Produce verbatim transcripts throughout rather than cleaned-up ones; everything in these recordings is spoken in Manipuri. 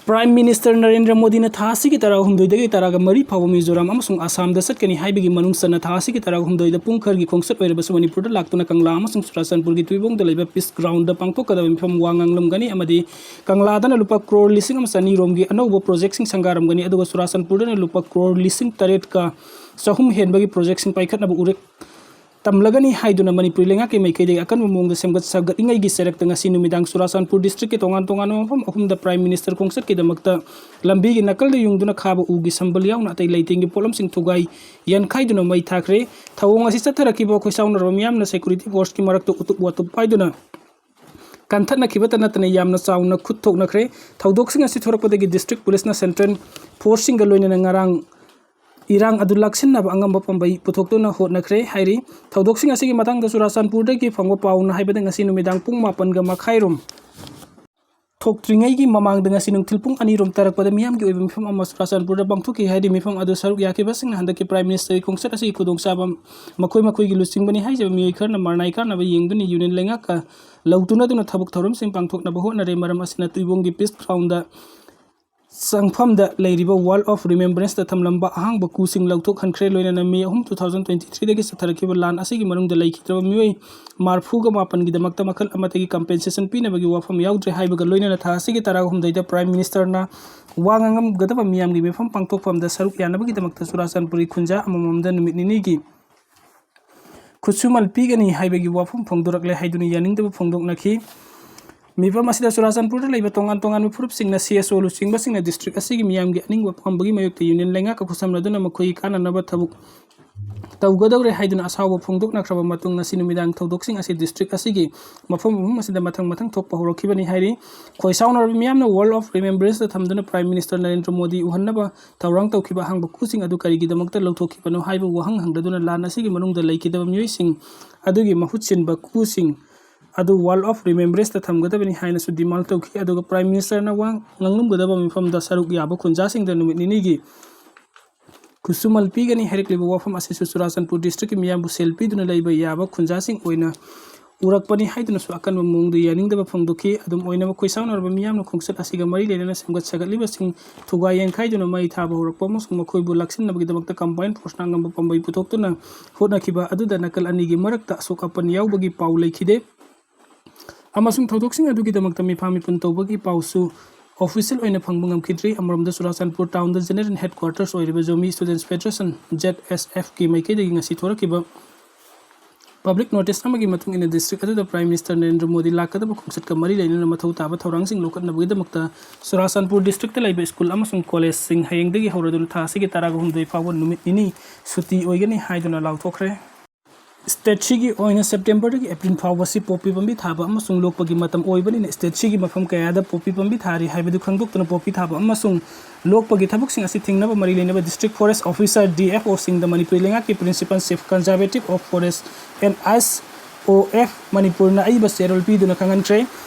Prime Minister ꯅꯔꯦꯟꯗ꯭ꯔ ꯃꯣꯗꯤꯅ ꯊꯥ ꯑꯁꯤꯒꯤ ꯇꯔꯥꯍꯨꯝꯗꯣꯏꯗꯒꯤ ꯇꯔꯥꯃꯔꯤ ꯐꯥꯎꯕ ꯃꯤꯖꯣꯔꯥꯝ ꯑꯃꯁꯨꯡ ꯑꯁꯥꯝꯗ ꯆꯠꯀꯅꯤ ꯍꯥꯏꯕꯒꯤ ꯃꯅꯨꯡ ꯆꯟꯅ ꯊꯥ ꯑꯁꯤꯒꯤ ꯇꯔꯥꯍꯨꯝꯗꯣꯏꯗ ꯄꯨꯡ ꯈꯔꯒꯤ ꯈꯣꯡꯆꯠ ꯑꯣꯏꯔꯕꯁꯨ ꯃꯅꯤꯄꯨꯔꯗ ꯂꯥꯛꯇꯨꯅ ꯀꯪꯂꯥ ꯑꯃꯁꯨꯡ ꯆꯨꯔꯥꯆꯥꯟꯄꯨꯔꯒꯤ ꯇꯨꯏꯕꯣꯡꯗ ꯂꯩꯕ Peace Groundꯗ ꯄꯥꯡꯊꯣꯛꯀꯗꯕ ꯃꯤꯐꯝ ꯋꯥ ꯉꯥꯡꯂꯝꯒꯅꯤ ꯑꯃꯗꯤ ꯀꯪꯂꯥꯗꯅ ꯂꯨꯄꯥ ꯀ꯭ꯔꯣꯔ ꯂꯤꯁꯤꯡ ꯑꯃ ꯆꯅꯤ ꯔꯣꯝꯒꯤ ꯑꯅꯧꯕ ꯄ꯭ꯔꯣꯖꯦꯛꯁꯤꯡ ꯁꯪꯒꯥꯔꯝꯒꯅꯤ, ꯑꯗꯨꯒ ꯆꯨꯔꯥꯆꯥꯟꯄꯨꯔꯗꯅ ꯂꯨꯄꯥ ꯀ꯭ꯔꯣꯔ ꯂꯤꯁꯤꯡ ꯇꯔꯦꯠꯀ ꯆꯍꯨꯝ ꯍꯦꯟꯕꯒꯤ ꯄ꯭ꯔꯣꯖꯦꯛꯁꯤꯡ ꯄꯥꯏꯈꯠꯅꯕ ꯎꯔꯦꯞ ꯇꯝꯂꯒꯅꯤ ꯍꯥꯏꯗꯨꯅ ꯃꯅꯤꯄꯨꯔꯤ ꯂꯩꯉꯥꯛꯀꯤ ꯃꯥꯏꯀꯩꯗꯒꯤ ꯑꯀꯟꯕ ꯃꯑꯣꯡꯗ ꯁꯦꯝꯒꯠ ꯁꯥꯒꯠꯂꯤꯉꯩꯒꯤ ꯆꯩꯔꯛꯇ ꯉꯁꯤ ꯅꯨꯃꯤꯗꯥꯡ ꯆꯨꯔꯥꯆꯥꯟꯄꯨꯔ districtꯀꯤ ꯇꯣꯉꯥꯟ ꯇꯣꯉꯥꯟꯕ ꯃꯐꯝ ꯑꯍꯨꯝꯗ Prime Minister ꯈꯣꯡꯆꯠꯀꯤꯗꯃꯛꯇ ꯂꯝꯕꯤꯒꯤ ꯅꯥꯀꯜꯗ ꯌꯨꯡꯗꯨꯅ ꯈꯥꯕ ꯎꯒꯤ ꯁꯝꯕꯜ ꯌꯥꯎꯅ ꯑꯇꯩ ꯂꯩꯇꯦꯡꯒꯤ ꯄꯣꯠꯂꯝꯁꯤꯡ ꯊꯨꯒꯥꯏ ꯌꯥꯟꯈꯥꯏꯗꯨꯅ ꯃꯩ ꯊꯥꯈ꯭ꯔꯦ꯫ ꯊꯧꯑꯣꯡ ꯑꯁꯤ ꯆꯠꯊꯔꯛꯈꯤꯕ ꯈꯣꯏꯁꯥꯎꯅꯔꯕ ꯃꯤꯌꯥꯝꯅ security forceꯀꯤ ꯃꯔꯛꯇ ꯎꯇꯨꯞ ꯋꯥꯇꯨꯞ ꯄꯥꯏꯗꯨꯅ ꯀꯟꯊꯠꯅꯈꯤꯕꯇ ꯅꯠꯇꯅ ꯌꯥꯝꯅ ꯆꯥꯎꯅ ꯈꯨꯠ ꯊꯣꯛꯅꯈ꯭ꯔꯦ꯫ ꯊꯧꯗꯣꯛꯁꯤꯡ ꯑꯁꯤ ꯊꯣꯔꯛꯄꯗꯒꯤ district policeꯅ central forceꯁꯤꯡꯒ ꯂꯣꯏꯅꯅ ꯉꯔꯥꯡ ꯏꯔꯥꯡ ꯑꯗꯨ ꯂꯥꯛꯁꯤꯟꯅꯕ ꯑꯉꯝꯕ ꯄꯥꯝꯕꯩ ꯄꯨꯊꯣꯛꯇꯨꯅ ꯍꯣꯠꯅꯈ꯭ꯔꯦ ꯍꯥꯏꯔꯤ꯫ ꯊꯧꯗꯣꯛꯁꯤꯡ ꯑꯁꯤꯒꯤ ꯃꯇꯥꯡꯗ ꯆꯨꯔꯥꯆꯥꯟꯄꯨꯔꯗꯒꯤ ꯐꯪꯕ ꯄꯥꯎꯅ ꯍꯥꯏꯕꯗ ꯉꯁꯤ ꯅꯨꯃꯤꯗꯥꯡ ꯄꯨꯡ ꯃꯥꯄꯟꯒ ꯃꯈꯥꯏꯔꯣꯝ ꯊꯣꯛꯇ꯭ꯔꯤꯉꯩꯒꯤ ꯃꯃꯥꯡꯗ ꯉꯁꯤ ꯅꯨꯡꯊꯤꯜ ꯄꯨꯡ ꯑꯅꯤꯔꯣꯝ ꯇꯥꯔꯛꯄꯗ ꯃꯤꯌꯥꯝꯒꯤ ꯑꯣꯏꯕ ꯃꯤꯐꯝ ꯑꯃ ꯆꯨꯔꯥꯆꯥꯟꯄꯨꯔꯗ ꯄꯥꯡꯊꯣꯛꯈꯤ ꯍꯥꯏꯔꯤ꯫ ꯃꯤꯐꯝ ꯑꯗꯨ ꯁꯔꯨꯛ ꯌꯥꯈꯤꯕꯁꯤꯡꯅ ꯍꯟꯗꯛꯀꯤ Prime Ministerꯒꯤ ꯈꯣꯡꯆꯠ ꯑꯁꯤꯒꯤ ꯈꯨꯗꯣꯡꯆꯥꯕ ꯃꯈꯣꯏ ꯃꯈꯣꯏꯒꯤ ꯂꯨꯆꯤꯡꯕꯅꯤ ꯍꯥꯏꯖꯕ ꯃꯤꯑꯣꯏ ꯈꯔꯅ ꯃꯔꯅꯥꯏ ꯀꯥꯅꯕ ꯌꯦꯡꯗꯨꯅ union ꯂꯩꯉꯥꯛꯀ ꯂꯧꯇꯨꯅꯗꯨꯅ ꯊꯕꯛ ꯊꯧꯔꯝꯁꯤꯡ ꯄꯥꯡꯊꯣꯛꯅꯕ ꯍꯣꯠꯅꯔꯦ꯫ ꯃꯔꯝ ꯑꯁꯤꯅ ꯇꯨꯏꯕꯣꯡꯒꯤ Peace Groundꯗ ꯆꯪꯐꯝꯗ ꯂꯩꯔꯤꯕ Wall of Remembrance ꯊꯝꯂꯝꯕ ꯑꯍꯥꯡꯕ ꯀꯨꯁꯤꯡ ꯂꯧꯊꯣꯛꯍꯟꯈ꯭ꯔꯦ꯫ ꯂꯣꯏꯅꯅ May ꯑꯍꯨꯝ, two thousand twenty threeꯗꯒꯤ ꯆꯠꯊꯔꯛꯈꯤꯕ ꯂꯥꯟ ꯑꯁꯤꯒꯤ ꯃꯅꯨꯡꯗ ꯂꯩꯈꯤꯗ꯭ꯔꯕ ꯃꯤꯑꯣꯏ ꯃꯔꯤꯐꯨꯒ ꯃꯥꯄꯟꯒꯤꯗꯃꯛꯇ ꯃꯈꯜ ꯑꯃꯠꯇꯒꯤ compensation ꯄꯤꯅꯕꯒꯤ ꯋꯥꯐꯝ ꯌꯥꯎꯗ꯭ꯔꯦ ꯍꯥꯏꯕꯒ ꯂꯣꯏꯅꯅ ꯊꯥ ꯑꯁꯤꯒꯤ ꯇꯔꯥꯍꯨꯝꯗꯣꯏꯗ Prime Ministerꯅ ꯋꯥ ꯉꯥꯡꯉꯝꯒꯗꯕ ꯃꯤꯌꯥꯝꯒꯤ ꯃꯤꯐꯝ ꯄꯥꯡꯊꯣꯛꯐꯝꯗ ꯁꯔꯨꯛ ꯌꯥꯅꯕꯒꯤꯗꯃꯛꯇ ꯆꯨꯔꯥꯆꯥꯟꯄꯨꯔꯒꯤ ꯈꯨꯟꯖꯥ ꯑꯃꯃꯝꯗ ꯅꯨꯃꯤꯠ ꯅꯤꯅꯤꯒꯤ ꯈꯨꯠꯁꯨꯃꯟ ꯄꯤꯒꯅꯤ ꯍꯥꯏꯕꯒꯤ ꯋꯥꯐꯝ ꯐꯣꯡꯗꯣꯔꯛꯂꯦ ꯍꯥꯏꯗꯨꯅ ꯌꯥꯅꯤꯡꯗꯕ ꯐꯣꯡꯗꯣꯛꯅꯈꯤ꯫ ꯃꯤꯐꯝ ꯑꯁꯤꯗ ꯆꯨꯔꯥꯆꯥꯟꯄꯨꯔꯗ ꯂꯩꯕ ꯇꯣꯉꯥꯟ ꯇꯣꯉꯥꯟꯕ ꯐꯨꯔꯨꯞꯁꯤꯡꯅ CSO ꯂꯨꯆꯤꯡꯕꯁꯤꯡꯅ district ꯑꯁꯤꯒꯤ ꯃꯤꯌꯥꯝꯒꯤ ꯑꯅꯤꯡꯕ ꯑꯄꯥꯝꯕꯒꯤ ꯃꯥꯌꯣꯛꯇ union ꯂꯩꯉꯥꯛꯀ ꯈꯨꯠꯁꯝꯅꯗꯨꯅ ꯃꯈꯣꯏꯒꯤ ꯀꯥꯟꯅꯅꯕ ꯊꯕꯛ ꯇꯧꯒꯗꯧꯔꯦ ꯍꯥꯏꯗꯨꯅ ꯑꯁꯥꯎꯕ ꯐꯣꯡꯗꯣꯛꯅꯈ꯭ꯔꯕ ꯃꯇꯨꯡ ꯉꯁꯤ ꯅꯨꯃꯤꯗꯥꯡ ꯊꯧꯗꯣꯛꯁꯤꯡ ꯑꯁꯤ district ꯑꯁꯤꯒꯤ ꯃꯐꯝ ꯑꯍꯨꯝ ꯑꯁꯤꯗ ꯃꯊꯪ ꯃꯊꯪ ꯊꯣꯛꯄ ꯍꯧꯔꯛꯈꯤꯕꯅꯤ ꯍꯥꯏꯔꯤ꯫ ꯈꯣꯏꯁꯥꯎꯅꯔꯕ ꯃꯤꯌꯥꯝꯅ Wall of Remembranceꯇ ꯊꯝꯗꯨꯅ Prime Minister ꯅꯔꯦꯟꯗ꯭ꯔ ꯃꯣꯗꯤ ꯎꯍꯟꯅꯕ ꯊꯧꯔꯥꯡ ꯇꯧꯈꯤꯕ ꯑꯍꯥꯡꯕ ꯀꯨꯁꯤꯡ ꯑꯗꯨ ꯀꯔꯤꯒꯤꯗꯃꯛꯇ ꯂꯧꯊꯣꯛꯈꯤꯕꯅꯣ ꯍꯥꯏꯕ ꯋꯥꯍꯪ ꯍꯪꯂꯗꯨꯅ ꯂꯥꯟ ꯑꯁꯤꯒꯤ ꯃꯅꯨꯡꯗ ꯂꯩꯈꯤꯗꯕ ꯃꯤꯑꯣꯏꯁꯤꯡ ꯑꯗꯨꯒꯤ ꯃꯍꯨꯠ ꯁꯤꯟꯕ ꯀꯨꯁꯤꯡ ꯑꯗꯨ Wall of Remembranceꯇ ꯊꯝꯒꯗꯕꯅꯤ ꯍꯥꯏꯅꯁꯨ demand ꯇꯧꯈꯤ꯫ ꯑꯗꯨꯒ Prime Ministerꯅ ꯋꯥ ꯉꯥꯡꯂꯝꯒꯗꯕ ꯃꯤꯐꯝꯗ ꯁꯔꯨꯛ ꯌꯥꯕ ꯈꯨꯟꯖꯥꯁꯤꯡꯗ ꯅꯨꯃꯤꯠ ꯅꯤꯅꯤꯒꯤ ꯈꯨꯠꯁꯨꯃꯟ ꯄꯤꯒꯅꯤ ꯍꯥꯏꯔꯛꯂꯤꯕ ꯋꯥꯐꯝ ꯑꯁꯤꯁꯨ ꯆꯨꯔꯥꯆꯥꯟꯄꯨꯔ districtꯀꯤ ꯃꯤꯌꯥꯝꯕꯨ ꯁꯦꯜ ꯄꯤꯗꯨꯅ ꯂꯩꯕ ꯌꯥꯕ ꯈꯨꯟꯖꯥꯁꯤꯡ ꯑꯣꯏꯅ ꯎꯔꯛꯄꯅꯤ ꯍꯥꯏꯗꯨꯅꯁꯨ ꯑꯀꯟꯕ ꯃꯑꯣꯡꯗ ꯌꯥꯅꯤꯡꯗꯕ ꯐꯣꯡꯗꯣꯛꯈꯤ꯫ ꯑꯗꯨꯝ ꯑꯣꯏꯅꯃꯛ, ꯈꯣꯏ ꯁꯥꯎꯅꯔꯕ ꯃꯤꯌꯥꯝꯅ ꯈꯣꯡꯆꯠ ꯑꯁꯤꯒ ꯃꯔꯤ ꯂꯩꯅꯅ ꯁꯦꯝꯒꯠ ꯁꯥꯒꯠꯂꯤꯕꯁꯤꯡ ꯊꯨꯒꯥꯏ ꯌꯥꯡꯈꯥꯏꯗꯨꯅ ꯃꯩ ꯊꯥꯕ ꯍꯧꯔꯛꯄ ꯑꯃꯁꯨꯡ ꯃꯈꯣꯏꯕꯨ ꯂꯥꯛꯁꯤꯟꯅꯕꯒꯤꯗꯃꯛꯇ combined force ꯅ ꯉꯝꯕ ꯄꯥꯝꯕꯩ ꯄꯨꯊꯣꯛꯇꯨꯅ ꯍꯣꯠꯅꯈꯤꯕ ꯑꯗꯨꯗ ꯅꯥꯀꯜ ꯑꯅꯤꯒꯤ ꯃꯔꯛꯇ ꯑꯁꯣꯛ ꯑꯄꯟ ꯌꯥꯎꯕꯒꯤ ꯄꯥꯎ ꯂꯩꯈꯤꯗꯦ꯫ ꯑꯃꯁꯨꯡ ꯊꯧꯗꯣꯛꯁꯤꯡ ꯑꯗꯨꯒꯤꯗꯃꯛꯇ ꯃꯤꯐꯥ ꯃꯤꯄꯨꯟ ꯇꯧꯕꯒꯤ ꯄꯥꯎꯁꯨ official ꯑꯣꯏꯅ ꯐꯪꯕ ꯉꯝꯈꯤꯗ꯭ꯔꯤ꯫ ꯑꯃꯔꯣꯝꯗ, ꯆꯨꯔꯥꯆꯥꯟꯄꯨꯔ town ꯗ general headquarters ꯑꯣꯏꯔꯤꯕ Zomi Students Federation, Z S F ꯀꯤ ꯃꯥꯏꯀꯩꯗꯒꯤ ꯉꯁꯤ ꯊꯣꯔꯛꯈꯤꯕ public notice ꯑꯃꯒꯤ ꯃꯇꯨꯡ ꯏꯟꯅ, district ꯑꯗꯨꯗ Prime Minister ꯅꯔꯦꯟꯗ꯭ꯔ ꯃꯣꯗꯤ ꯂꯥꯛꯀꯗꯕ ꯈꯣꯡꯆꯠꯀ ꯃꯔꯤ ꯂꯩꯅꯅ ꯃꯊꯧ ꯇꯥꯕ ꯊꯧꯔꯥꯡꯁꯤꯡ ꯂꯧꯈꯠꯅꯕꯒꯤꯗꯃꯛꯇ ꯆꯨꯔꯥꯆꯥꯟꯄꯨꯔ district ꯇ ꯂꯩꯕ school ꯑꯃꯁꯨꯡ college ꯁꯤꯡ ꯍꯌꯦꯡꯗꯒꯤ ꯍꯧꯔꯗꯨꯅ ꯊꯥ ꯑꯁꯤꯒꯤ ꯇꯔꯥꯒ ꯍꯨꯝꯗꯣꯏ ꯐꯥꯎꯕ ꯅꯨꯃꯤꯠ ꯅꯤꯅꯤ ꯁꯨꯇꯤ ꯑꯣꯏꯒꯅꯤ ꯍꯥꯏꯗꯨꯅ ꯂꯥꯎꯊꯣꯛꯈ꯭ꯔꯦ꯫ State ꯁꯤꯒꯤ ꯑꯣꯏꯅ September ꯗꯒꯤ April ꯐꯥꯎꯕꯁꯤ ꯄꯣꯄꯤ ꯄꯥꯝꯕꯤ ꯊꯥꯕ ꯑꯃꯁꯨꯡ ꯂꯣꯛꯄꯒꯤ ꯃꯇꯝ ꯑꯣꯏꯕꯅꯤꯅ, state ꯁꯤꯒꯤ ꯃꯐꯝ ꯀꯌꯥꯗ ꯄꯣꯄꯤ ꯄꯥꯝꯕꯤ ꯊꯥꯔꯤ ꯍꯥꯏꯕꯗꯨ ꯈꯪꯗꯣꯛꯇꯨꯅ ꯄꯣꯄꯤ ꯊꯥꯕ ꯑꯃꯁꯨꯡ ꯂꯣꯛꯄꯒꯤ ꯊꯕꯛꯁꯤꯡ ꯑꯁꯤ ꯊꯤꯡꯅꯕ ꯃꯔꯤ ꯂꯩꯅꯕ district forest officer, D F O ꯁꯤꯡꯗ ꯃꯅꯤꯄꯨꯔꯤ ꯂꯩꯉꯥꯛꯀꯤ Principal Chief Conservative of Forest and S O F ꯃꯅꯤꯄꯨꯔꯅ ꯑꯏꯕ ꯆꯦꯔꯣꯜ ꯄꯤꯗꯨꯅ ꯈꯪꯍꯟꯈ꯭ꯔꯦ꯫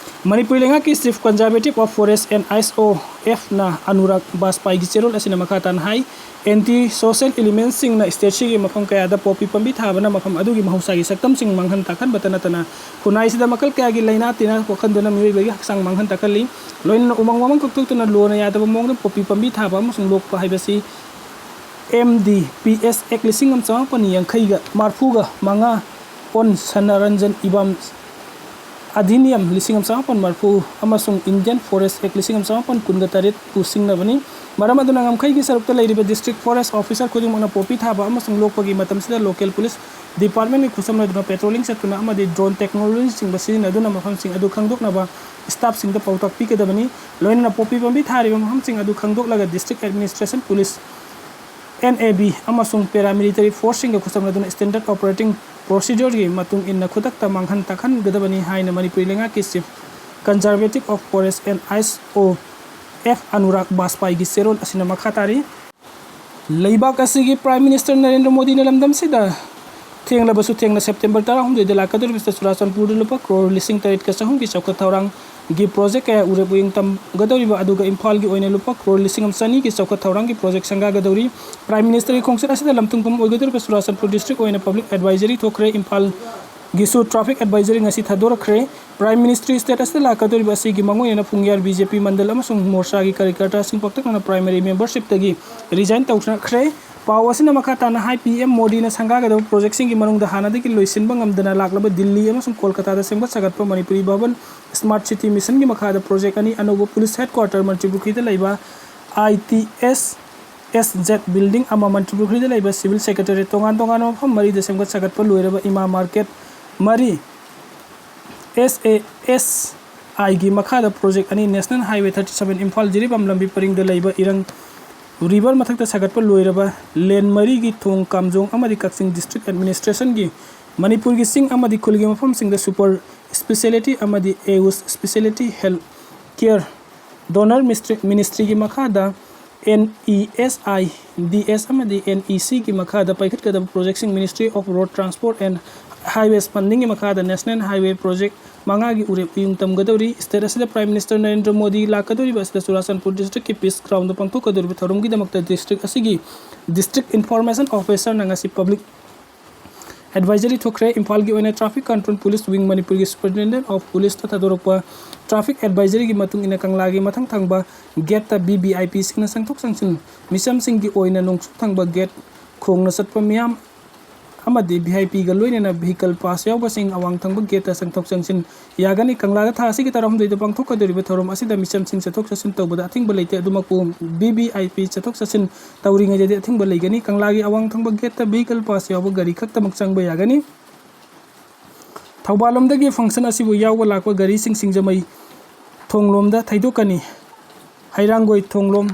ꯃꯅꯤꯄꯨꯔ ꯂꯩꯉꯥꯛꯀꯤ Chief Conservative of Forest and S O F ꯅ ꯑꯅꯨꯔꯥꯒ ꯕꯥꯖꯄꯥꯏꯒꯤ ꯆꯦꯔꯣꯜ ꯑꯁꯤꯅ ꯃꯈꯥ ꯇꯥꯅ ꯍꯥꯏ, anti social element ꯁꯤꯡꯅ state ꯁꯤꯒꯤ ꯃꯐꯝ ꯀꯌꯥꯗ ꯄꯣꯄꯤ ꯄꯥꯝꯕꯤ ꯊꯥꯕꯅ ꯃꯐꯝ ꯑꯗꯨꯒꯤ ꯃꯍꯧꯁꯥꯒꯤ ꯁꯛꯇꯝꯁꯤꯡ ꯃꯥꯡꯍꯟ ꯇꯥꯛꯍꯟꯕꯇ ꯅꯠꯇꯅ, ꯈꯨꯟꯅꯥꯏꯁꯤꯗ ꯃꯈꯜ ꯀꯌꯥꯒꯤ ꯂꯥꯏꯅꯥ ꯇꯤꯟꯅꯥ ꯄꯣꯛꯍꯟꯗꯨꯅ ꯃꯤꯑꯣꯏꯕꯒꯤ ꯍꯛꯆꯥꯡ ꯃꯥꯡꯍꯟ ꯇꯥꯛꯍꯜꯂꯤ꯫ ꯂꯣꯏꯅꯅ ꯎꯃꯪ ꯋꯥꯃꯪ ꯀꯣꯛꯊꯣꯛꯇꯨꯅ ꯂꯣꯅ ꯌꯥꯗꯕ ꯃꯑꯣꯡꯗ ꯄꯣꯄꯤ ꯄꯥꯝꯕꯤ ꯊꯥꯕ ꯑꯃꯁꯨꯡ ꯂꯣꯛꯄ ꯍꯥꯏꯕꯁꯤ M D P S Act ꯂꯤꯁꯤꯡ ꯑꯃ ꯆꯃꯥꯄꯟ ꯌꯥꯡꯈꯩꯒ ꯃꯔꯐꯨꯒ ꯃꯉꯥ ꯑꯣꯟ ꯁꯅꯥꯔꯟꯖꯟ ꯏꯕꯥꯝ ꯑꯙꯤꯅꯤꯌꯝ ꯂꯤꯁꯤꯡ ꯑꯃ ꯆꯃꯥꯄꯟ ꯃꯔꯐꯨ ꯑꯃꯁꯨꯡ Indian Forest Act ꯂꯤꯁꯤꯡ ꯑꯃ ꯆꯃꯥꯄꯟ ꯀꯨꯟꯒ ꯇꯔꯦꯠꯄꯨ ꯁꯤꯡꯅꯕꯅꯤ꯫ ꯃꯔꯝ ꯑꯗꯨꯅ, ꯉꯝꯈꯩꯒꯤ ꯁꯔꯨꯛꯇ ꯂꯩꯔꯤꯕ district forest officer ꯈꯨꯗꯤꯡꯃꯛꯅ ꯄꯣꯄꯤ ꯊꯥꯕ ꯑꯃꯁꯨꯡ ꯂꯣꯛꯄꯒꯤ ꯃꯇꯝꯁꯤꯗ local police department ꯀꯤ ꯈꯨꯠꯁꯝꯅꯗꯨꯅ patrolling ꯆꯠꯇꯨꯅ ꯑꯃꯗꯤ drone technology ꯅꯆꯤꯡꯕ ꯁꯤꯖꯤꯟꯅꯗꯨꯅ ꯃꯐꯝꯁꯤꯡ ꯑꯗꯨ ꯈꯪꯗꯣꯛꯅꯕ staff ꯁꯤꯡꯗ ꯄꯥꯎꯇꯥꯛ ꯄꯤꯒꯗꯕꯅꯤ꯫ ꯂꯣꯏꯅꯅ ꯄꯣꯄꯤ ꯄꯥꯝꯕꯤ ꯊꯥꯔꯤꯕ ꯃꯐꯝꯁꯤꯡ ꯑꯗꯨ ꯈꯪꯗꯣꯛꯂꯒ district administration, police, N A B ꯑꯃꯁꯨꯡ paramilitary force ꯁꯤꯡꯒ ꯈꯨꯠꯁꯝꯅꯗꯨꯅ standard operating procedure ꯒꯤ ꯃꯇꯨꯡ ꯏꯟꯅ ꯈꯨꯗꯛꯇ ꯃꯥꯡꯍꯟ ꯇꯥꯛꯍꯟꯒꯗꯕꯅꯤ ꯍꯥꯏꯅ ꯃꯅꯤꯄꯨꯔꯤ ꯂꯩꯉꯥꯛꯀꯤ Chief Conservative of Forest and S O F Anurag ꯕꯥꯖꯄꯥꯏꯒꯤ ꯆꯦꯔꯣꯜ ꯑꯁꯤꯅ ꯃꯈꯥ ꯇꯥꯔꯤ꯫ ꯂꯩꯕꯥꯛ ꯑꯁꯤꯒꯤ Prime Minister ꯅꯔꯦꯟꯗ꯭ꯔ ꯃꯣꯗꯤꯅ ꯂꯝꯗꯝꯁꯤꯗ ꯊꯦꯡꯂꯕꯁꯨ ꯊꯦꯡꯅ September ꯇꯔꯥꯍꯨꯝꯗꯣꯏꯗ ꯂꯥꯛꯀꯗꯧꯔꯤꯕꯁꯤꯗ ꯆꯨꯔꯥꯆꯥꯟꯄꯨꯔꯗ ꯂꯨꯄꯥ ꯀ꯭ꯔꯣꯔ ꯂꯤꯁꯤꯡ ꯇꯔꯦꯠꯀ ꯆꯍꯨꯝꯒꯤ ꯆꯥꯎꯈꯠ ꯊꯧꯔꯥꯡꯒꯤ project ꯀꯌꯥ ꯎꯔꯦꯞ ꯎꯌꯦꯡ ꯇꯝꯒꯗꯧꯔꯤꯕ, ꯑꯗꯨꯒ ꯏꯝꯐꯥꯜꯒꯤ ꯑꯣꯏꯅ ꯂꯨꯄꯥ ꯀ꯭ꯔꯣꯔ ꯂꯤꯁꯤꯡ ꯑꯃ ꯆꯅꯤꯒꯤ ꯆꯥꯎꯈꯠ ꯊꯧꯔꯥꯡꯒꯤ project ꯁꯪꯒꯥꯒꯗꯧꯔꯤ꯫ Prime Minister ꯒꯤ ꯈꯣꯡꯆꯠ ꯑꯁꯤꯗ ꯂꯝ ꯊꯨꯡꯐꯝ ꯑꯣꯏꯒꯗꯧꯔꯤꯕ ꯆꯨꯔꯥꯆꯥꯟꯄꯨꯔ district ꯑꯣꯏꯅ public advisory ꯊꯣꯛꯈ꯭ꯔꯦ꯫ ꯏꯝꯐꯥꯜ ꯒꯤꯁꯨ traffic advisory ꯉꯁꯤ ꯊꯥꯗꯣꯔꯛꯈ꯭ꯔꯦ꯫ Prime Ministry state ꯑꯁꯤꯗ ꯂꯥꯛꯀꯗꯧꯔꯤꯕ ꯑꯁꯤꯒꯤ ꯃꯥꯡꯑꯣꯏꯅꯅ ꯄꯨꯡꯌꯥꯔ BJP ꯃꯟꯗꯜ ꯑꯃꯁꯨꯡ ꯃꯣꯔꯆꯥꯒꯤ ꯀꯥꯔꯤꯀꯔꯇꯥꯁꯤꯡ ꯄꯥꯛꯇꯛꯅꯅ primary membershipꯇꯒꯤ resign ꯇꯧꯅꯈ꯭ꯔꯦ꯫ ꯄꯥꯎ ꯑꯁꯤꯅ ꯃꯈꯥ ꯇꯥꯅ ꯍꯥꯏ, PM ꯃꯣꯗꯤꯅ ꯁꯪꯒꯥꯒꯗꯕ projectꯁꯤꯡꯒꯤ ꯃꯅꯨꯡꯗ ꯍꯥꯟꯅꯗꯒꯤ ꯂꯣꯏꯁꯤꯟꯕ ꯉꯝꯗꯅ ꯂꯥꯛꯂꯕ ꯗꯤꯜꯂꯤ ꯑꯃꯁꯨꯡ ꯀꯣꯜꯀꯇꯥꯗ ꯁꯦꯝꯒꯠ ꯁꯥꯒꯠꯄ ꯃꯅꯤꯄꯨꯔꯤ ꯚꯕꯟ smart city missionꯒꯤ ꯃꯈꯥꯗ project ꯑꯅꯤ, ꯑꯅꯧꯕ police headquarter ꯃꯟꯇ꯭ꯔꯤ ꯄꯨꯈ꯭ꯔꯤꯗ ꯂꯩꯕ ITSSZ building ꯑꯃ, ꯃꯟꯇ꯭ꯔꯤ ꯄꯨꯈ꯭ꯔꯤꯗ ꯂꯩꯕ civil secretariat, ꯇꯣꯉꯥꯟ ꯇꯣꯉꯥꯟꯕ ꯃꯐꯝ ꯃꯔꯤꯗ ꯁꯦꯝꯒꯠ ꯁꯥꯒꯠꯄ ꯂꯣꯏꯔꯕ ꯏꯃꯥ market ꯃꯔꯤ, SASIꯒꯤ ꯃꯈꯥꯗ project ꯑꯅꯤ, National Highway thirty seven Imphal Jiribam ꯂꯝꯕꯤ ꯄꯔꯤꯡꯗ ꯂꯩꯕ ꯏꯔꯪ river ꯃꯊꯛꯇ ꯁꯥꯒꯠꯄ ꯂꯣꯏꯔꯕ lane ꯃꯔꯤꯒꯤ ꯊꯣꯡ ꯀꯥꯝꯖꯣꯡ ꯑꯃꯗꯤ ꯀꯛꯆꯤꯡ district administrationꯒꯤ ꯃꯅꯤꯄꯨꯔꯒꯤ ꯆꯤꯡ ꯑꯃꯗꯤ ꯈꯨꯜꯒꯤ ꯃꯐꯝꯁꯤꯡꯗ super speciality ꯑꯃꯗꯤ AYUSH speciality health care donor ministry, ministryꯒꯤ ꯃꯈꯥꯗ NESIDS ꯑꯃꯗꯤ NECꯒꯤ ꯃꯈꯥꯗ ꯄꯥꯏꯈꯠꯀꯗꯕ projectꯁꯤꯡ Ministry of Road Transport and Highways fundingꯒꯤ ꯃꯈꯥꯗ National Highway project ꯃꯉꯥꯒꯤ ꯎꯔꯦꯞ ꯎꯌꯨꯡ ꯇꯝꯒꯗꯧꯔꯤ꯫ State ꯑꯁꯤꯗ Prime Minister ꯅꯔꯦꯟꯗ꯭ꯔ ꯃꯣꯗꯤ ꯂꯥꯛꯀꯗꯧꯔꯤꯕ ꯑꯁꯤꯗ ꯆꯨꯔꯥꯆꯥꯟꯄꯨꯔ districtꯀꯤ peace groundꯗ ꯄꯥꯡꯊꯣꯛꯀꯗꯧꯔꯤꯕ ꯊꯧꯔꯝꯒꯤꯗꯃꯛꯇ district ꯑꯁꯤꯒꯤ district information officerꯅ ꯉꯁꯤ public advisory ꯊꯣꯛꯈ꯭ꯔꯦ꯫ ꯏꯝꯐꯥꯜꯒꯤ ꯑꯣꯏꯅ traffic control police wing ꯃꯅꯤꯄꯨꯔꯒꯤ superintendent of policeꯇ ꯊꯥꯗꯣꯔꯛꯄ traffic advisoryꯒꯤ ꯃꯇꯨꯡ ꯏꯟꯅ ꯀꯪꯂꯥꯒꯤ ꯃꯊꯪ ꯊꯪꯕ gateꯇ VVIPꯁꯤꯡꯅ ꯆꯪꯊꯣꯛ ꯆꯪꯁꯤꯟ, ꯃꯤꯆꯝꯁꯤꯡꯒꯤ ꯑꯣꯏꯅ ꯅꯣꯡꯆꯨꯞ ꯊꯪꯕ gate ꯈꯣꯡꯅ ꯆꯠꯄ ꯃꯤꯌꯥꯝ ꯑꯃꯗꯤ VIPꯒ ꯂꯣꯏꯅꯅ vehicle pass ꯌꯥꯎꯕꯁꯤꯡ ꯑꯋꯥꯡ ꯊꯪꯕ gateꯇ ꯆꯪꯊꯣꯛ ꯆꯪꯁꯤꯟ ꯌꯥꯒꯅꯤ꯫ ꯀꯪꯂꯥꯗ ꯊꯥ ꯑꯁꯤꯒꯤ ꯇꯔꯥꯍꯨꯝꯗꯣꯏꯗ ꯄꯥꯡꯊꯣꯛꯀꯗꯧꯔꯤꯕ ꯊꯧꯔꯝ ꯑꯁꯤꯗ ꯃꯤꯆꯝꯁꯤꯡ ꯆꯠꯊꯣꯛ ꯆꯠꯁꯤꯟ ꯇꯧꯕꯗ ꯑꯊꯤꯡꯕ ꯂꯩꯇꯦ꯫ ꯑꯗꯨꯃꯛꯄꯨ VVIP ꯆꯠꯊꯣꯛ ꯆꯠꯁꯤꯟ ꯇꯧꯔꯤꯉꯩꯗꯗꯤ ꯑꯊꯤꯡꯕ ꯂꯩꯒꯅꯤ꯫ ꯀꯪꯂꯥꯒꯤ ꯑꯋꯥꯡ ꯊꯪꯕ gateꯇ vehicle pass ꯌꯥꯎꯕ ꯒꯥꯔꯤ ꯈꯛꯇꯃꯛ ꯆꯪꯕ ꯌꯥꯒꯅꯤ꯫ ꯊꯧꯕꯥꯜ ꯂꯣꯝꯗꯒꯤ function ꯑꯁꯤꯕꯨ ꯌꯥꯎꯕ ꯂꯥꯛꯄ ꯒꯥꯔꯤꯁꯤꯡ ꯁꯤꯡꯖꯃꯩ ꯊꯣꯡꯂꯣꯝꯗ ꯊꯩꯗꯣꯛꯀꯅꯤ꯫ ꯍꯩꯔꯥꯡꯒꯣꯏ ꯊꯣꯡꯂꯣꯝ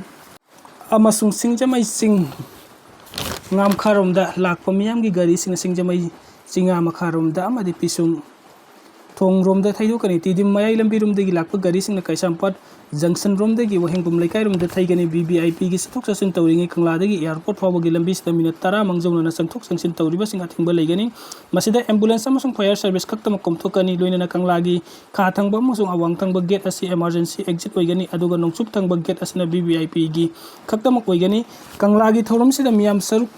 ꯑꯃꯁꯨꯡ ꯁꯤꯡꯖꯃꯩ ꯆꯤꯡ ꯉꯥ ꯃꯈꯥꯔꯣꯝꯗ ꯂꯥꯛꯄ ꯃꯤꯌꯥꯝꯒꯤ ꯒꯥꯔꯤꯁꯤꯡꯅ ꯁꯤꯡꯖꯃꯩ ꯆꯤꯡꯉꯥ ꯃꯈꯥꯔꯣꯝꯗ ꯑꯃꯗꯤ ꯄꯤꯁꯨꯝ ꯊꯣꯡꯔꯣꯝꯗ ꯊꯩꯗꯣꯛꯀꯅꯤ꯫ ꯇꯤꯗꯤꯝ ꯃꯌꯥꯏ ꯂꯝꯕꯤꯔꯣꯝꯗꯒꯤ ꯂꯥꯛꯄ ꯒꯥꯔꯤꯁꯤꯡꯅ ꯀꯩꯁꯥꯝꯄꯥꯠ junction ꯔꯣꯝꯗꯒꯤ ꯋꯥꯍꯦꯡꯕꯝ ꯂꯩꯀꯥꯏꯔꯣꯝꯗ ꯊꯩꯒꯅꯤ꯫ VVIPꯒꯤ ꯆꯠꯊꯣꯛ ꯆꯠꯁꯤꯟ ꯇꯧꯔꯤꯉꯩ ꯀꯪꯂꯥꯗꯒꯤ airport ꯐꯥꯎꯕꯒꯤ ꯂꯝꯕꯤꯁꯤꯗ minute ꯇꯔꯥ ꯃꯥꯡꯖꯧꯅꯅ ꯆꯪꯊꯣꯛ ꯆꯪꯁꯤꯟ ꯇꯧꯔꯤꯕꯁꯤꯡ ꯑꯊꯤꯡꯕ ꯂꯩꯒꯅꯤ꯫ ꯃꯁꯤꯗ ambulance ꯑꯃꯁꯨꯡ fire service ꯈꯛꯇꯃꯛ ꯀꯣꯝꯊꯣꯛꯀꯅꯤ꯫ ꯂꯣꯏꯅꯅ ꯀꯪꯂꯥꯒꯤ ꯈꯥ ꯊꯪꯕ ꯑꯃꯁꯨꯡ ꯑꯋꯥꯡ ꯊꯪꯕ gate ꯑꯁꯤ emergency exit ꯑꯣꯏꯒꯅꯤ, ꯑꯗꯨꯒ ꯅꯣꯡꯆꯨꯞ ꯊꯪꯕ gate ꯑꯁꯤꯅ VVIPꯒꯤ ꯈꯛꯇꯃꯛ ꯑꯣꯏꯒꯅꯤ꯫ ꯀꯪꯂꯥꯒꯤ ꯊꯧꯔꯝꯁꯤꯗ ꯃꯤꯌꯥꯝ ꯁꯔꯨꯛ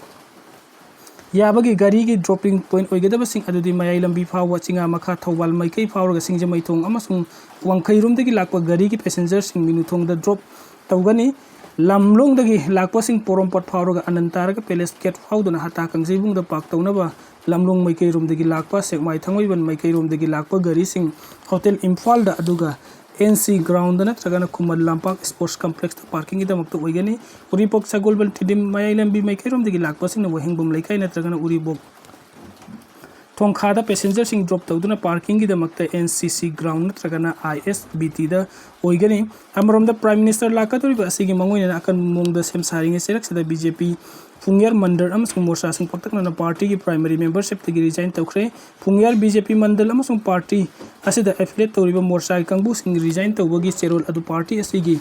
ꯌꯥꯕꯒꯤ ꯒꯥꯔꯤꯒꯤ dropping point ꯑꯣꯏꯒꯗꯕꯁꯤꯡ ꯑꯗꯨꯗꯤ ꯃꯌꯥꯏ ꯂꯝꯕꯤ ꯐꯥꯎꯕ, ꯆꯤꯡꯉꯥ ꯃꯈꯥ, ꯊꯧꯕꯥꯜ ꯃꯥꯏꯀꯩ ꯐꯥꯎꯔꯒ ꯁꯤꯡꯖꯃꯩꯊꯣꯡ ꯑꯃꯁꯨꯡ ꯋꯥꯡꯈꯩꯔꯣꯝꯗꯒꯤ ꯂꯥꯛꯄ ꯒꯥꯔꯤꯒꯤ passengerꯁꯤꯡ ꯃꯤꯅꯨꯊꯣꯡꯗ drop ꯇꯧꯒꯅꯤ꯫ ꯂꯝꯂꯣꯡꯗꯒꯤ ꯂꯥꯛꯄꯁꯤꯡ ꯄꯣꯔꯣꯝꯄꯥꯠ ꯐꯥꯎꯔꯒ ꯑꯅꯟ ꯇꯥꯔꯒ palace gate ꯐꯥꯎꯗꯨꯅ ꯍꯇꯥ ꯀꯥꯡꯖꯩꯕꯨꯡꯗ park ꯇꯧꯅꯕ, ꯂꯝꯂꯣꯡ ꯃꯥꯏꯀꯩꯔꯣꯝꯗꯒꯤ ꯂꯥꯛꯄ, ꯁꯦꯛꯃꯥꯏ ꯊꯥꯡꯃꯩꯕꯟ ꯃꯥꯏꯀꯩꯔꯣꯝꯗꯒꯤ ꯂꯥꯛꯄ ꯒꯥꯔꯤꯁꯤꯡ Hotel ꯏꯝꯐꯥꯜꯗ ꯑꯗꯨꯒ NC groundꯗ ꯅꯠꯇ꯭ꯔꯒꯅ ꯈꯨꯃꯟ ꯂꯝꯄꯥꯛ sports complexꯇ parkingꯒꯤꯗꯃꯛꯇ ꯑꯣꯏꯒꯅꯤ꯫ ꯎꯔꯤꯄꯣꯛ, ꯁꯒꯣꯜꯕꯟ, ꯇꯤꯗꯤꯝ ꯃꯌꯥꯏ ꯂꯝꯕꯤ ꯃꯥꯏꯀꯩꯔꯣꯝꯗꯒꯤ ꯂꯥꯛꯄꯁꯤꯡꯅ ꯋꯥꯍꯦꯡꯕꯝ ꯂꯩꯀꯥꯏ ꯅꯠꯇ꯭ꯔꯒꯅ ꯎꯔꯤꯄꯣꯛ ꯊꯣꯡꯈꯥꯗ passengerꯁꯤꯡ drop ꯇꯧꯗꯨꯅ parkingꯒꯤꯗꯃꯛꯇ NCC ground ꯅꯠꯇ꯭ꯔꯒꯅ ISBTꯗ ꯑꯣꯏꯒꯅꯤ꯫ ꯑꯃꯔꯣꯝꯗ, Prime Minister ꯂꯥꯛꯀꯗꯧꯔꯤꯕ ꯑꯁꯤꯒꯤ ꯃꯥꯡꯑꯣꯏꯅꯅ ꯑꯀꯟꯕ ꯃꯑꯣꯡꯗ ꯁꯦꯝ ꯁꯥꯔꯤꯉꯩ ꯆꯩꯔꯛꯁꯤꯗ BJP ꯐꯨꯡꯌꯥꯔ ꯃꯟꯗꯜ ꯑꯃꯁꯨꯡ ꯃꯣꯔꯆꯥꯁꯤꯡ ꯄꯥꯛꯇꯛꯅꯅ partyꯒꯤ primaryꯒꯤ membershipꯇꯒꯤ resign ꯇꯧꯈ꯭ꯔꯦ꯫ ꯐꯨꯡꯌꯥꯔ BJP ꯃꯟꯗꯜ ꯑꯃꯁꯨꯡ party ꯑꯁꯤꯗ affiliate ꯇꯧꯔꯤꯕ ꯃꯣꯔꯆꯥꯒꯤ ꯀꯥꯡꯕꯨꯁꯤꯡ resign ꯇꯧꯕꯒꯤ ꯆꯦꯔꯣꯜ ꯑꯗꯨ party ꯑꯁꯤꯒꯤ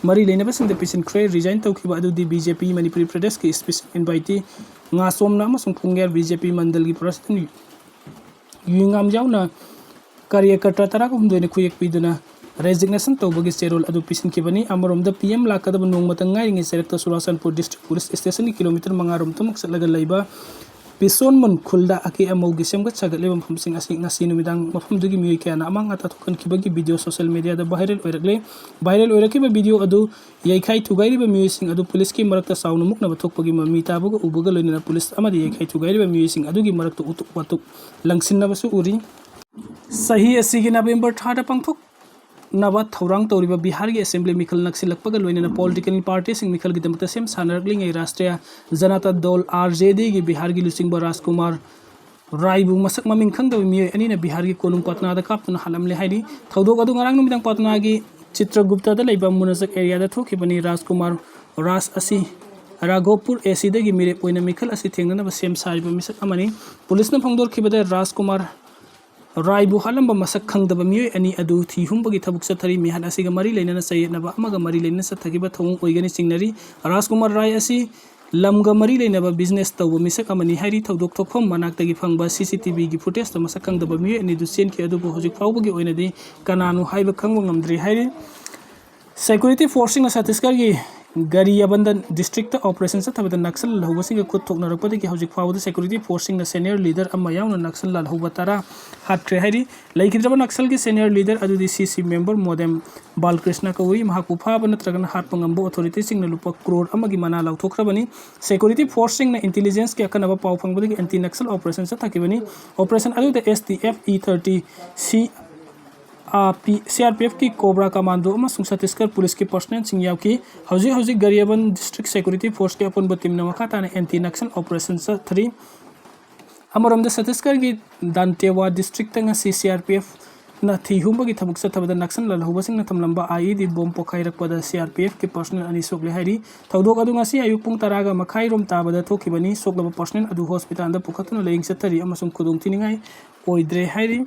ꯃꯔꯤ ꯂꯩꯅꯕꯁꯤꯡꯗ ꯄꯤꯁꯤꯟꯈ꯭ꯔꯦ꯫ Resign ꯇꯧꯈꯤꯕ ꯑꯗꯨꯗꯤ BJP ꯃꯅꯤꯄꯨꯔꯤ ꯄ꯭ꯔꯗꯦꯁꯀꯤ special invitee ꯉꯥꯁꯣꯝꯅ ꯑꯃꯁꯨꯡ ꯐꯨꯡꯌꯥꯔ BJP ꯃꯟꯗꯜꯒꯤ president ꯌꯨꯏꯉꯥꯝ ꯌꯥꯎꯅ ꯀꯥꯔꯌꯀꯔꯇꯥ ꯇꯔꯥꯒ ꯍꯨꯝꯗꯣꯏꯅ ꯈꯨꯌꯦꯛ ꯄꯤꯗꯨꯅ resignation ꯇꯧꯕꯒꯤ ꯆꯦꯔꯣꯜ ꯑꯗꯨ ꯄꯤꯁꯤꯟꯈꯤꯕꯅꯤ꯫ ꯑꯃꯔꯣꯝꯗ, PM ꯂꯥꯛꯀꯗꯕ ꯅꯣꯡꯃꯇ ꯉꯥꯏꯔꯤꯉꯩ ꯆꯩꯔꯛꯇ ꯆꯨꯔꯥꯆꯥꯟꯄꯨꯔ district police stationꯒꯤ kilometre ꯃꯉꯥꯔꯣꯝ ꯊꯝꯃꯛ ꯆꯠꯂꯒ ꯂꯩꯕ ꯄꯤꯁꯣꯟꯃꯨꯟ ꯈꯨꯜꯗ ꯑꯀꯦ ꯑꯃꯧꯒꯤ ꯁꯦꯝꯒꯠ ꯁꯥꯒꯠꯂꯤꯕ ꯃꯐꯝꯁꯤꯡ ꯑꯁꯤ ꯉꯁꯤ ꯅꯨꯃꯤꯗꯥꯡ ꯃꯐꯝꯗꯨꯒꯤ ꯃꯤꯑꯣꯏ ꯀꯌꯥꯅ ꯑꯃꯥꯡ ꯑꯇꯥ ꯊꯣꯛꯍꯟꯈꯤꯕꯒꯤ video social mediaꯗ viral ꯑꯣꯏꯔꯛꯂꯦ꯫ Viral ꯑꯣꯏꯔꯛꯈꯤꯕ video ꯑꯗꯨ ꯌꯩꯈꯥꯏ ꯊꯨꯒꯥꯏꯔꯤꯕ ꯃꯤꯑꯣꯏꯁꯤꯡ ꯑꯗꯨ policeꯀꯤ ꯃꯔꯛꯇ ꯆꯥꯎꯅ ꯃꯨꯛꯅꯕ ꯊꯣꯛꯄꯒꯤ ꯃꯃꯤ ꯇꯥꯕꯒ ꯎꯕꯒ ꯂꯣꯏꯅꯅ police ꯑꯃꯗꯤ ꯌꯩꯈꯥꯏ ꯊꯨꯒꯥꯏꯔꯤꯕ ꯃꯤꯑꯣꯏꯁꯤꯡ ꯑꯗꯨꯒꯤ ꯃꯔꯛꯇ ꯎꯇꯨꯛ ꯋꯥꯇꯨꯛ ꯂꯪꯁꯤꯟꯅꯕꯁꯨ ꯎꯔꯤ꯫ ꯆꯍꯤ ꯑꯁꯤꯒꯤ November ꯊꯥꯗ ꯄꯥꯡꯊꯣꯛꯅꯕ ꯊꯧꯔꯥꯡ ꯇꯧꯔꯤꯕ ꯕꯤꯍꯥꯔꯒꯤ assembly ꯃꯤꯈꯜ ꯅꯛꯁꯤꯜꯂꯛꯄꯒ ꯂꯣꯏꯅꯅ political partyꯁꯤꯡ ꯃꯤꯈꯜꯒꯤꯗꯃꯛꯇ ꯁꯦꯝ ꯁꯥꯅꯔꯛꯂꯤꯉꯩ ꯔꯥꯁꯇ꯭ꯔꯤꯌꯥ ꯖꯅꯇꯥ ꯗꯜ, RJDꯒꯤ ꯕꯤꯍꯥꯔꯒꯤ ꯂꯨꯆꯤꯡꯕ ꯔꯥꯖꯀꯨꯃꯥꯔ ꯔꯥꯏꯕꯨ ꯃꯁꯛ ꯃꯃꯤꯡ ꯈꯪꯗꯕ ꯃꯤꯑꯣꯏ ꯑꯅꯤꯅ ꯕꯤꯍꯥꯔꯒꯤ ꯀꯣꯅꯨꯡ ꯄꯠꯅꯥꯗ ꯀꯥꯞꯇꯨꯅ ꯍꯥꯠꯂꯝꯂꯦ ꯍꯥꯏꯔꯤ꯫ ꯊꯧꯗꯣꯛ ꯑꯗꯨ ꯉꯔꯥꯡ ꯅꯨꯃꯤꯗꯥꯡ ꯄꯠꯅꯥꯒꯤ ꯆꯤꯇ꯭ꯔꯒꯨꯞꯇꯗ ꯂꯩꯕ ꯃꯨꯅꯖꯛ areaꯗ ꯊꯣꯛꯈꯤꯕꯅꯤ꯫ ꯔꯥꯖꯀꯨꯃꯥꯔ ꯔꯥꯖ ꯑꯁꯤ ꯔꯥꯘꯣꯄꯨꯔ ACꯗꯒꯤ ꯃꯤꯔꯦꯞ ꯑꯣꯏꯅ ꯃꯤꯈꯜ ꯑꯁꯤ ꯊꯦꯡꯅꯅꯕ ꯁꯦꯝ ꯁꯥꯔꯤꯕ ꯃꯤꯁꯛ ꯑꯃꯅꯤ꯫ Policeꯅ ꯐꯣꯡꯗꯣꯔꯛꯈꯤꯕꯗ ꯔꯥꯖꯀꯨꯃꯥꯔ ꯔꯥꯏꯕꯨ ꯍꯥꯠꯂꯝꯕ ꯃꯁꯛ ꯈꯪꯗꯕ ꯃꯤꯑꯣꯏ ꯑꯅꯤ ꯑꯗꯨ ꯊꯤ ꯍꯨꯝꯕꯒꯤ ꯊꯕꯛ ꯆꯠꯊꯔꯤ꯫ ꯃꯤꯍꯥꯠ ꯑꯁꯤꯒ ꯃꯔꯤ ꯂꯩꯅꯅ ꯆꯌꯦꯠꯅꯕ ꯑꯃꯒ ꯃꯔꯤ ꯂꯩꯅꯅ ꯆꯠꯊꯈꯤꯕ ꯊꯧꯑꯣꯡ ꯑꯣꯏꯒꯅꯤ ꯆꯤꯡꯅꯔꯤ꯫ ꯔꯥꯖꯀꯨꯃꯥꯔ ꯔꯥꯏ ꯑꯁꯤ ꯂꯝꯒ ꯃꯔꯤ ꯂꯩꯅꯕ business ꯇꯧꯕ ꯃꯤꯁꯛ ꯑꯃꯅꯤ ꯍꯥꯏꯔꯤ꯫ ꯊꯧꯗꯣꯛ ꯊꯣꯛꯐꯝ ꯃꯅꯥꯛꯇꯒꯤ ꯐꯪꯕ CCTVꯒꯤ footageꯇ ꯃꯁꯛ ꯈꯪꯗꯕ ꯃꯤꯑꯣꯏ ꯑꯅꯤꯗꯨ ꯆꯦꯟꯈꯤ, ꯑꯗꯨꯕꯨ ꯍꯧꯖꯤꯛ ꯐꯥꯎꯕꯒꯤ ꯑꯣꯏꯅꯗꯤ ꯀꯅꯥꯅꯣ ꯍꯥꯏꯕ ꯈꯪꯕ ꯉꯝꯗ꯭ꯔꯤ ꯍꯥꯏꯔꯤ꯫ Security forceꯁꯤꯡꯅ ꯆꯇꯤꯁꯒꯔꯒꯤ ꯒꯔꯤꯌꯥꯕꯟꯗ ꯗꯤꯁꯇ꯭ꯔꯤꯛꯇ ꯑꯣꯄꯔꯦꯁꯟ ꯆꯠꯊꯕꯗ ꯅꯛꯁꯜ ꯂꯥꯜꯍꯧꯕꯁꯤꯡꯒ ꯈꯨꯠ ꯊꯣꯛꯅꯔꯛꯄꯗꯒꯤ ꯍꯧꯖꯤꯛ ꯐꯥꯎꯕꯗ ꯁꯦꯀ꯭ꯌꯨꯔꯤꯇꯤ ꯐꯣꯔꯁꯁꯤꯡꯅ ꯁꯦꯅꯤꯌꯔ ꯂꯤꯗꯔ ꯑꯃ ꯌꯥꯎꯅ ꯅꯛꯁꯜ ꯂꯥꯜꯍꯧꯕ ꯇꯔꯥ ꯍꯥꯠꯈ꯭ꯔꯦ ꯍꯥꯏꯔꯤ꯫ ꯂꯩꯈꯤꯗ꯭ꯔꯕ ꯅꯛꯁꯜꯒꯤ ꯁꯦꯅꯤꯌꯔ ꯂꯤꯗꯔ ꯑꯗꯨꯗꯤ ꯁꯤ ꯁꯤ ꯃꯦꯝꯕꯔ ꯃꯣꯗꯦꯝ ꯕꯥꯜꯀ꯭ꯔꯤꯁꯅ ꯀꯧꯏ꯫ ꯃꯍꯥꯛꯄꯨ ꯐꯥꯕ ꯅꯠꯇ꯭ꯔꯒꯅ ꯍꯥꯠꯄ ꯉꯝꯕ ꯑꯣꯊꯣꯔꯤꯇꯤꯁꯤꯡꯅ ꯂꯨꯄꯥ ꯀ꯭ꯔꯣꯔ ꯑꯃꯒꯤ ꯃꯅꯥ ꯂꯥꯎꯊꯣꯛꯈ꯭ꯔꯕꯅꯤ꯫ ꯁꯦꯀ꯭ꯌꯨꯔꯤꯇꯤ ꯐꯣꯔꯁꯁꯤꯡꯅ ꯏꯟꯇꯤꯂꯤꯖꯦꯟꯁꯀꯤ ꯑꯈꯟꯅꯕ ꯄꯥꯎ ꯐꯪꯕꯗꯒꯤ ꯑꯦꯟꯇꯤ ꯅꯛꯁꯜ ꯑꯣꯄꯔꯦꯁꯟ ꯆꯠꯊꯈꯤꯕꯅꯤ꯫ ꯑꯣꯄꯔꯦꯁꯟ ꯑꯗꯨꯗ S T F, E thirty, C, C R P ꯑꯦꯐꯀꯤ ꯀꯣꯕ꯭ꯔꯥ ꯀꯃꯥꯟꯗꯣ ꯑꯃꯁꯨꯡ ꯁꯠꯇꯤꯁꯒꯔ ꯄꯨꯂꯤꯁꯀꯤ ꯄꯔꯁꯅꯦꯜꯁꯤꯡ ꯌꯥꯎꯈꯤ꯫ ꯍꯧꯖꯤꯛ ꯍꯧꯖꯤꯛ ꯒꯔꯤꯌꯥꯕꯟ ꯗꯤꯁꯇ꯭ꯔꯤꯛ ꯁꯦꯀ꯭ꯌꯨꯔꯤꯇꯤ ꯐꯣꯔꯁꯀꯤ ꯑꯄꯨꯟꯕ ꯇꯤꯝꯅ ꯃꯈꯥ ꯇꯥꯅ ꯑꯦꯟꯇꯤ ꯅꯛꯁꯜ ꯑꯣꯄꯔꯦꯁꯟ ꯆꯠꯊꯔꯤ꯫ ꯑꯃꯔꯣꯝꯗ ꯁꯠꯇꯤꯁꯒꯔꯒꯤ ꯗꯥꯟꯇꯦꯋꯥ ꯗꯤꯁꯇ꯭ꯔꯤꯛꯇ ꯉꯁꯤ C R P F ꯅ ꯊꯤ ꯍꯨꯝꯕꯒꯤ ꯊꯕꯛ ꯆꯠꯊꯕꯗ ꯅꯛꯁꯜ ꯂꯥꯜꯍꯧꯕꯁꯤꯡꯅ ꯊꯝꯂꯝꯕ I E D ꯕꯣꯝ ꯄꯣꯈꯥꯏꯔꯛꯄꯗ C R P F ꯀꯤ ꯄꯔꯁꯅꯦꯜ ꯑꯅꯤ ꯁꯣꯛꯂꯦ ꯍꯥꯏꯔꯤ꯫ ꯊꯧꯗꯣꯛ ꯑꯗꯨ ꯉꯁꯤ ꯑꯌꯨꯛ ꯄꯨꯡ ꯇꯔꯥꯒ ꯃꯈꯥꯏ ꯔꯣꯝ ꯇꯥꯕꯗ ꯊꯣꯛꯈꯤꯕꯅꯤ꯫ ꯁꯣꯛꯂꯕ ꯄꯔꯁꯅꯦꯜ ꯑꯗꯨ ꯍꯣꯁꯄꯤꯇꯥꯜꯗ ꯄꯨꯈꯠꯇꯨꯅ ꯂꯥꯌꯦꯡ ꯆꯠꯊꯔꯤ ꯑꯃꯁꯨꯡ ꯈꯨꯗꯣꯡꯊꯤꯅꯤꯡꯉꯥꯏ ꯑꯣꯏꯗ꯭ꯔꯦ ꯍꯥꯏꯔꯤ꯫